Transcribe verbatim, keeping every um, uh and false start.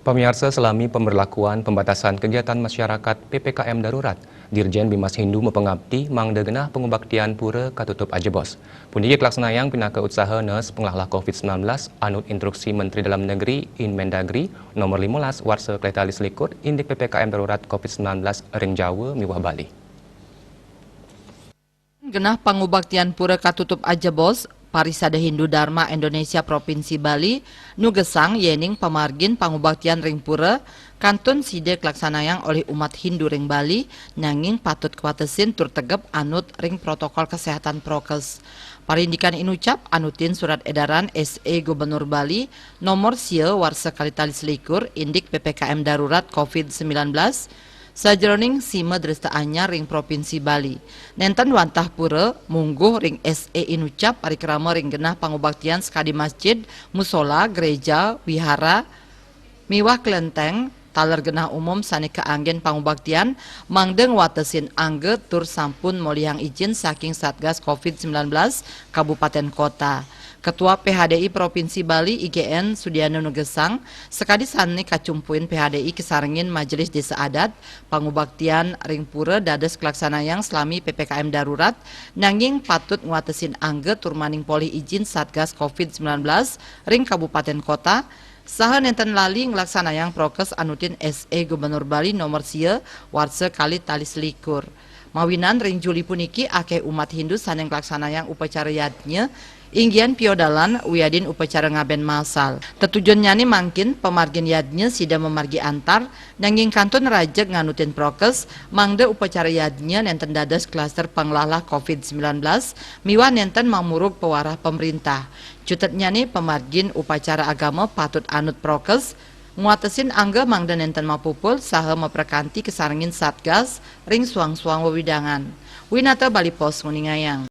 Pamiarsa, salami pamberlakuan pembatasan kegiatan masyarakat P P K M darurat, Dirjen Bimas Hindu mapangabdi mangda genah pangubaktian pura katutup ajebos. Puniki kalaksanayang pinaka utsaha nees panglalah covid sembilan belas anut instruksi Menteri Dalam Negeri, Inmendagri, nomor lima belas warsa kalih tali selikur indik P P K M darurat covid sembilan belas ring Jawa miwah Bali. Genah pangubaktian pura katutup ajebos, Parisada Hindu Dharma Indonesia Provinsi Bali nugesang yening pamargin pangubaktian ring pura kantun sida kalaksanayang olih umat Hindu ring Bali, nanging patut kawatesin tur tegep anut ring protokol kesehatan prokes. Parindikan inucap anutin surat edaran S E Gubernur Bali nomor sia warsa kalih tali selikur indik P P K M darurat covid sembilan belas, sajeroning sima dresta anyar ring Provinsi Bali. Nenten wantah pura, mungguh ring S E inucap parikrama ring genah pangubaktian sakadi masjid, musola, gereja, wihara, miwah klenteng, taler genah umum sane kaanggen pangubaktian, mangda ngwatesin angga tur sampun molihang ijin saking Satgas covid sembilan belas Kabupaten Kota. Ketua P H D I Provinsi Bali, I G N Sudiano nugesang, sakadi sane kacumpuin P H D I kasarengin Majelis Desa Adat, pangubaktian ring pura dados kalaksanayang salami P P K M darurat, nanging patut ngwatesin angga tur maning polih ijin Satgas covid sembilan belas ring Kabupaten Kota, saha nenten lali nglaksanayang prokes anutin S E Gubernur Bali nomor sia warsa kalih tali selikur. Mawinan ring Juli puniki akeh umat Hindu sane nglaksanayang upacara yadnya, inggian piodalan wiadin upacara ngaben masal. Tetujonnyane mangkin pamargin yadnya sida mamargi antar, nanging kantun rajeg nganutin prokes, mangda upacara yadnya nenten dados klaster panglalah covid sembilan belas miwah nenten mamurug pawarah pamrintah. Cutetnyane pamargin upacara agama patut anut prokes, ngwatesin angga mangda nenten mapupul saha maprakanti kasarengin Satgas ring suang-suang wewidangan. Winata Bali Post nguningayang.